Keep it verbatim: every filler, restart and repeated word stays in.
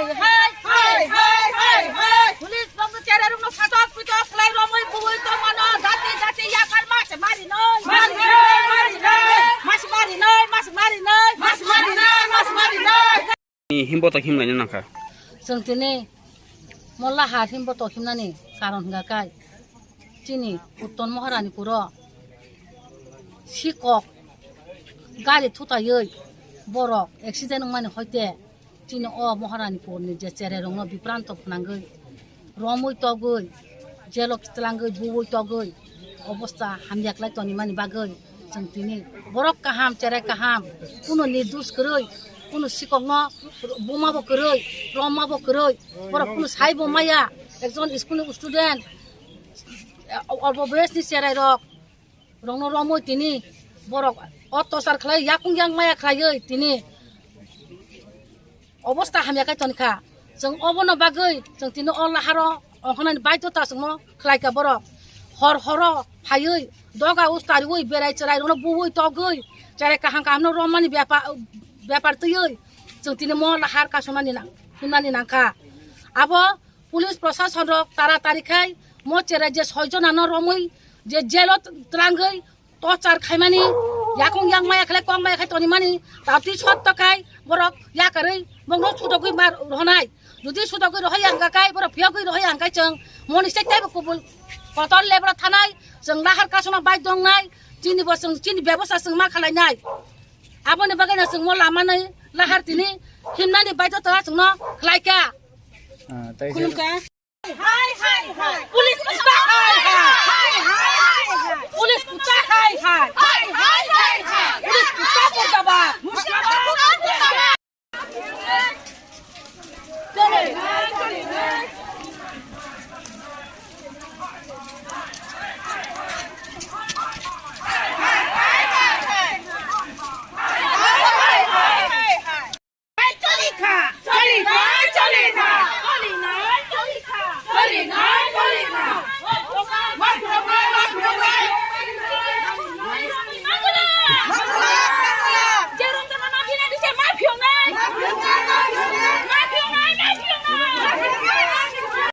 Hai, hai, hai, hai, hai. Police rokno cherai rokno satok pitok khlai romwi bui tongmano, jati jati yakar mase mari noi. Masi mari noi, masi mari noi. Masi mari noi, masi mari noi. Masi mari noi, masi mari noi. Ni himbo to himlai nangkha. Chwng tini Molla har himbo to himnani karon hwnkha kai chini Uttor Maharani puro sikok gari thutaiwi borok accident wngmani hoite chini o Maharani purni je cherai rokno bipranto phnangwi romwi togwi, jelo kitlangwi, buwi togwi, obosta hamya khlai tonimani bagwi chwng tini borok kaham, cherai kaham, kuno nirdosh kwrwi, kuno sikokno buma bo kwrwi, roma bo kwrwi, borok kuno sai bo maya, ekjon school ni student, eh, olpo boyos ni cherai rok, rokno romwi tini borok ottosar khlai, yakung yang maya khlaiwi tini obosta hamya khe tonikha. Chwng obono bagwi chwng tini o laharo ongkhanani baidhota chwngno khlaikha borok. Hor horo phaiwi doga ustariwi berai cherai rokno buwi togwi cherai kaham kahamno romani bepar, bepar twiwi chwng tini mo lahar kasumani nang-, himnani nangkha. Abo police prosason rok tara tari khai mo cherai je soi jonano romwi je jelo twlangwi torchar khaimani, yakung yang maya khlai kok maya khai tonimani, tabti sotto khai borok yakarwi bongno sudogwi mar rohonai. Jodi sudogwi rohoya hwnkha khai borok phiyogwi rohoya hwnkha khai chwng moni sek taibo kubul kotor lebra thanai, chwng lahar kasuma bai dongnai, chini bo chwng chini bebosta chwng ma khalainai. Aboni bagwi no chwng mo lamani lahar tini himnani baidhota chwngno khlaikha. Ah, tei se- Khulumkha. Hai, hai, hai. Police kuta hai, hai. Police kuta hai, hai. Police kuta murdabad.